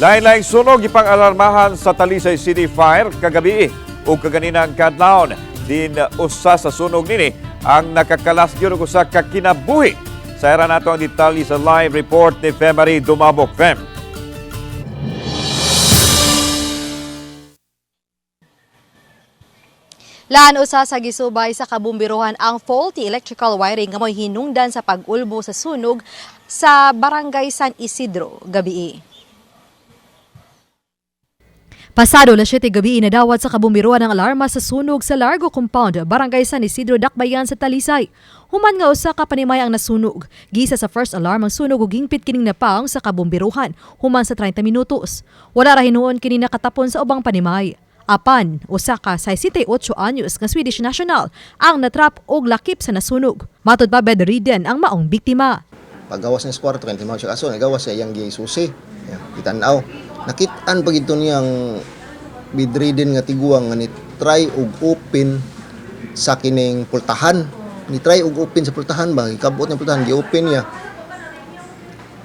Lain-laing sunog ipang-alarmahan sa Talisay City Fire kagabi ug kaganinang kadlawon. Din usa sa sunog nini ang nakakalas gyud og usa ka kinabuhi. Sayran nato ang detalye sa live report ni Femary Dumabok. Fem. Laan, usa sa gisubay sa kabumbiruhan ang faulty electrical wiring nga mo'y hinungdan sa pag-ulbo sa sunog sa Barangay San Isidro gabii. Pasado alas 7 gabi, nadawat sa kabumbiruhan ang alarma sa sunog sa Largo Compound, Barangay San Isidro, Dakbayan sa Talisay. Human nga usa ka panimay ang nasunog. Gisa sa first alarm ang sunog ug hingpit kining napaong sa kabumbiruhan human sa 30 minutos. Wala ra hinuon kini nakatapon sa ubang panimay. Apan, usa ka 68 anyos nga Swedish national ang natrap og lakip sa nasunog. Matod pa, bedridden ang maong biktima. Paggawas niya sa kwarto kay timaw siya kaso nagawas siya iyang gisusi. Yeah, gitan-aw. Nakit-an pag ito niyang bedridden nga tiguang nga ni try og open sa kining pultahan. Ni try og open sa pultahan ba, gikabot niya pultahan, gi-open niya.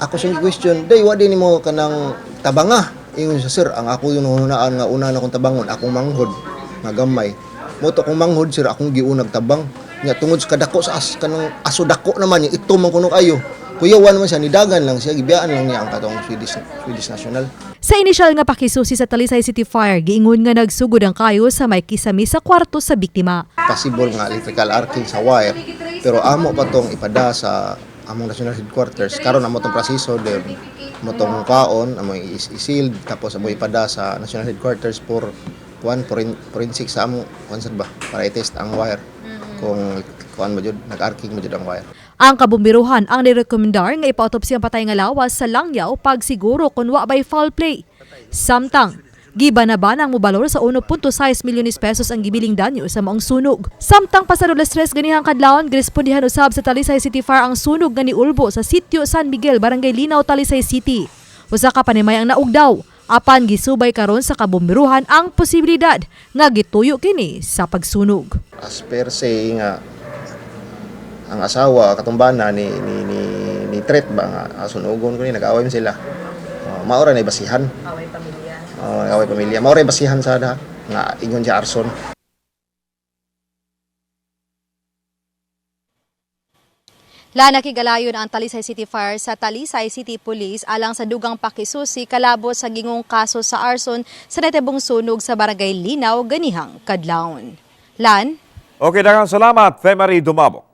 Ako siyang question, "Day, wa din nimo kanang tabanga?" Ingon siya, "Sir, ang ako yung hununaan nga una na akong tabangon, akong manghod nga gamay. Mo to akong manghod, sir, akong giunag tabang." Nya tungod sa kadako sa as, kanang aso dako naman niya, ito man kuno kayo. Kuyawan naman siya, nidagan lang siya, gibiyaan lang niya ang katong Swedish national. Sa inisyal nga pakisusi sa Talisay City Fire, giingon nga nagsugod ang kayo sa may kisami sa kwarto sa biktima. Possible nga electrical arcing sa wire, pero amo pa tong ipada sa among national headquarters. Karon amo tong proseso then amo tong kaon, amo i-sealed, tapos amo ipada sa national headquarters for kuan forensic sa amo kuan sad ba para i-test ang wire kung kuan ba jud nag-arcing ba jud ang wire. Ang kabumbiruhan ang nirekomendar nga ipa-autopsy ang patay nga lawas sa langyaw pagsiguro kung wa bay foul play. Samtang, giba na ba nang mobalor sa 1.6 milyones pesos ang gibiling danyo sa maong sunog. Samtang pasado alas 3 ganihang kadlawon, girespondihan usab sa Talisay City Fire ang sunog nga niulbo sa sitio San Miguel, Barangay Linaw, Talisay City. Usa ka panimay ang naugdaw. Apan gisubay karon sa kabumbiruhan ang posibilidad nga gituyo kini sa pagsunog. As per se nga ang asawa katumbana ni threat ba nga, "Ah, sunugon ko ni," nag-away man sila. Oh, maora na basihan. Away pamilya. Oh, nag-away pamilya. Maora basihan sa da nga ingon siya arson. La, nakigalayon ang Talisay City Fire sa Talisay City Police alang sa dugang pakisusi kalabot sa gingong kaso sa arson sa natibong sunog sa Barangay Linaw ganihang kadlawon. Lan? Okay, daghang salamat, Femary Dumabok.